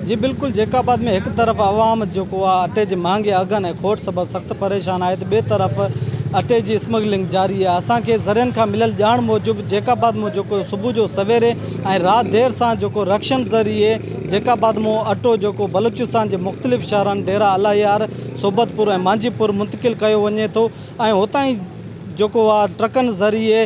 جي بلڪل جيڪب آباد ۾ هڪ طرف عوام جيڪو آ اٽي جي مهانگي اگهن ۽ کوٽ سبب سخت پريشان آهي ته ٻئي طرف اٽي جي اسمگلنگ جاري آهي اسان کي ذريعن کان مليل ڄاڻ موجب جيڪب آباد مان جيڪو صبح جو سويري ۽ رات دير سان جيڪو رڪشن ذريعي جيڪب آباد مان اٽو جيڪو بلوچستان جي مختلف شهرن ڊيرا الله يار، صحبت پور ۽ مانجهي پور منتقل ڪيو وڃي ٿو ۽ هتان ئي جيڪو آ ٽرڪن ذريعي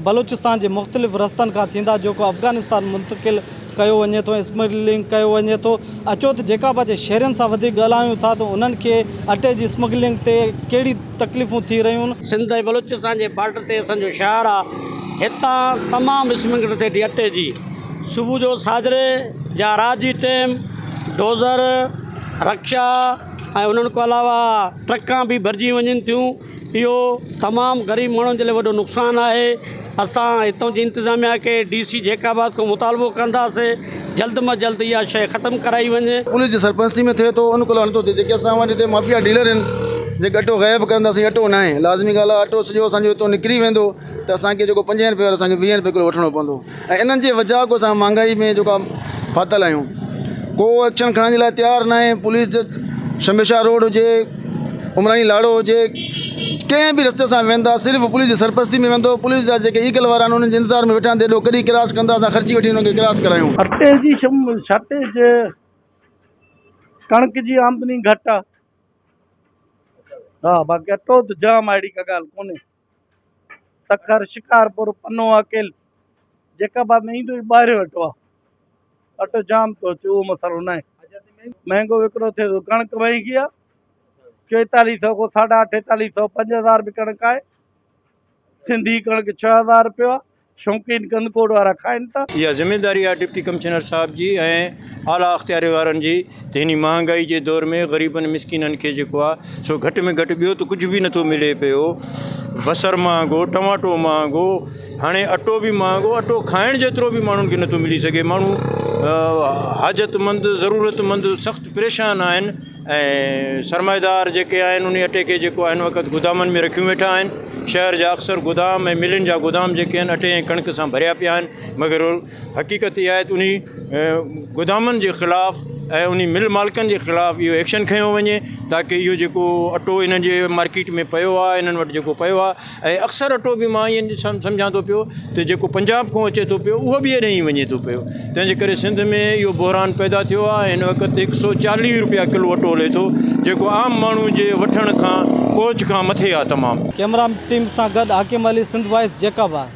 بلوچستان جي مختلف رستن کان ٿيندا جيڪو افغانستان منتقل ڪيو وڃي ٿو ۽ اسمگلنگ ڪيو وڃي ٿو اچو ته جيڪب آباد جي شهرين سان وڌيڪ ڳالهايون ٿا ته انهن کي اٽي جي اسمگلنگ تي ڪهڙي تڪليفون ٿي رهيون. سنڌ ۽ بلوچستان جي بارڊر تي اسان جو شهر آ هتان تمام اسمگلنگ ٿئي ٿي اٽي جي صبح جو ساجهري يا رات جي ٽيم ڊوزر رڪشا ۽ انهن کان علاوه ٽرڪان به ڀرجي وڃن ٿيون اهو تمام غريب ماڻهن جي لاء وڏو نقصان آهي اسان هتان جي انتظاميا کي ڊي سي جيڪب آباد کان مطالبو ڪنداسين جلد مان جلد اها شيء ختم ڪرائي وڃي. پوليس جي سرپرستي ۾ ٿئي ٿو ان کان علاوه نٿو ٿئي جيڪي اسان وٽ هتي مافيا ڊيلر آهن جيڪي اٽو غائب ڪن ٿا سائين اٽو ناهي لازمي ڳالهه آهي اٽو سڄو اسانجو هتو نڪري ويندو ته اسانکي جيڪو پنجين روپئي وارو اسانکي ويهين روپئي ڪلو وٺڻو پوندو ۽ انهن جي وجهه کان اسان مهانگائي ۾ جيڪو آهي ڦاٿل آهيون ڪو ايڪشن کڻڻ جي لاء تيار ناهي پوليس جو شميشا روڊ هجي عمراڻي لاڙو هجي ڪنهن به رستي سان ويندا صرف پوليس جي سرپرستي ۾ ويندو پوليس جا جيڪي ايگل وارا آهن انهن جي انتظار ۾ ويٺا آهن ته ايڏو ڪڏهن ڪراس ڪندا اسان خرچي وٺي انهن کي ڪراس ڪرايون. اٽي جي شارٽيج ڪڻڪ جي آمدني گهٽ آ ها باقي اٽو ته جام آ اهڙي ڪا ڳالهه ڪونهي. سکر، شڪارپور، پنو عاقل، جيڪب آباد ۾ ايندو ئي ٻاهريون اٽو آ. اٽو جام ٿو اچي اهو مسئلو ناهي. مهنگو وڪرو ٿئي ٿو ڪڻڪ مهنگي آ چوئيتاليهه سئو کان ساڍا اٺيتاليهه سئو 5000 به ڪڻڪ آهي. سنڌي ڪڻڪ 6000 رپيو آ. شوقين ڪنڌڪوٽ وارا کائن ٿا. اها ذميداري آهي ڊپٽي ڪمشنر صاحب جي ۽ اعليٰ اختياري وارن جي ته هن مهانگائي جي دور ۾ غريبن مسڪينن کي جيڪو آهي سو گهٽ ۾ گهٽ ٻيو ته ڪجهه به نٿو ملي پيو بصر مهانگو ٽماٽو مهانگو هاڻي اٽو به مهانگو اٽو کائڻ جيترو به ماڻهن کي نٿو ملي سگهي ماڻهو حاجتمند ضرورتمند سخت پريشان آهن ۽ سرمائيدار جيڪي آهن انهي اٽي کي جيڪو آهي هن وقت گدامن ۾ رکيون ويٺا آهن شهر جا اڪثر گدام ۽ ملن جا گدام جيڪي آهن اٽي ۽ ڪڻڪ سان ڀريا پيا آهن مگر حقيقت اها آهي ته انهي گدامن جي خلاف ۽ انهي مل مالڪن جي خلاف اهو ايڪشن کنيو وڃي تاڪه اهو جيڪو اٽو انهن جي مارڪيٽ ۾ پيو آهي انهن وٽ جيڪو پيو آهي ۽ اڪثر اٽو به مان ائين سمجهان ٿو پيو ته جيڪو پنجاب کان اچي ٿو پيو اهو به هيڏانهن ئي وڃي ٿو پيو تنهن جي ڪري سنڌ ۾ اهو بحران پيدا ٿيو آهي هن وقت 140 روپيا ڪلو اٽو هلي ٿو جيڪو عام ماڻهو جي وٺڻ کان پهچ کان مٿي آهي تمام. ڪئميرا ٽيم سان گڏ حاڪم علي سنڌ وائس جيڪب آباد.